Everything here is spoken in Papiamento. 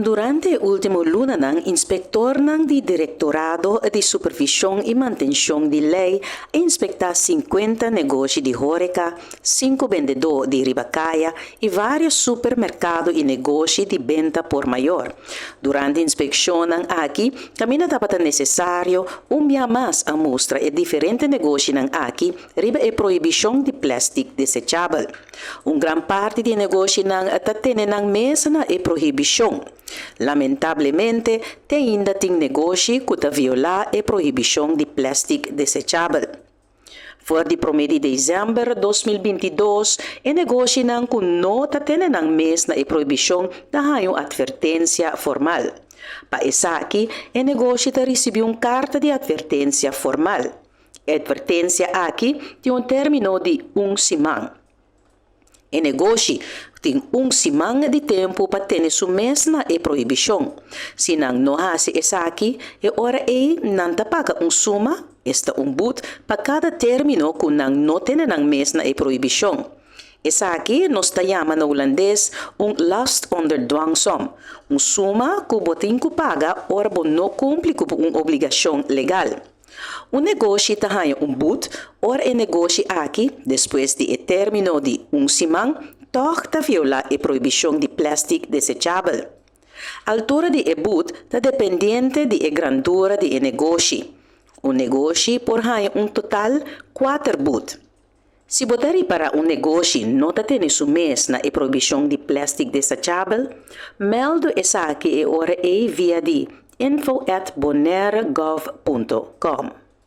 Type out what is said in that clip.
Durante e último lunanan inspektornan di Direktorado di Supervishon i Mantenshon di Lei a inspektá 50 negoshi di hóreka, sinku bendedó di riba kaya i vários supermerkado i negoshi di benta por mayor. Durante inspekshonnan aki kaminda tabata nesesario un bia mas a mustra e diferente negoshinan aki riba e prohibishon di plèstik desechabel. Un gran parti di e negoshinan ta tene nan mes na e prohibishon. Lamentablemente, te ainda tin negoshi ku ta violá e prohibishon di plèstik desechabel. For di promé di desèmber 2022, e negoshinan ku no ta tene nan mes na e prohibishon ta haña un atvertensia formal. Pa esaki, e negoshi ta risibí un karta di atvertensia formal. E atvertensia aki tin un término di un siman. E negoshi tin un siman di tempu pa tene su mes na e prohibishon. Si nan no hasi esaki, e ora ei nan ta paga un suma, esta un but, pa kada término ku nan no tene nan mes na e prohibishon. Esaki nos ta yama na hulandes un last onder dwangsom, un suma ku bo tin ku paga ora bo no kumpli ku un obligashon legal. Un negoshi ta haña un but ora e negoshi aki, despues di e término di un siman, tòg ta violá e prohibishon di plèstik desechabel. Altura di e but ta dependiente di e grandura di e negoshi. Un negoshi por haña un total kuater but. Si bo ta ripará un negoshi no ta tene su mes na e prohibishon di plèstik desechabel, mèldu esaki e ora ei via di info at bonairegov punto com.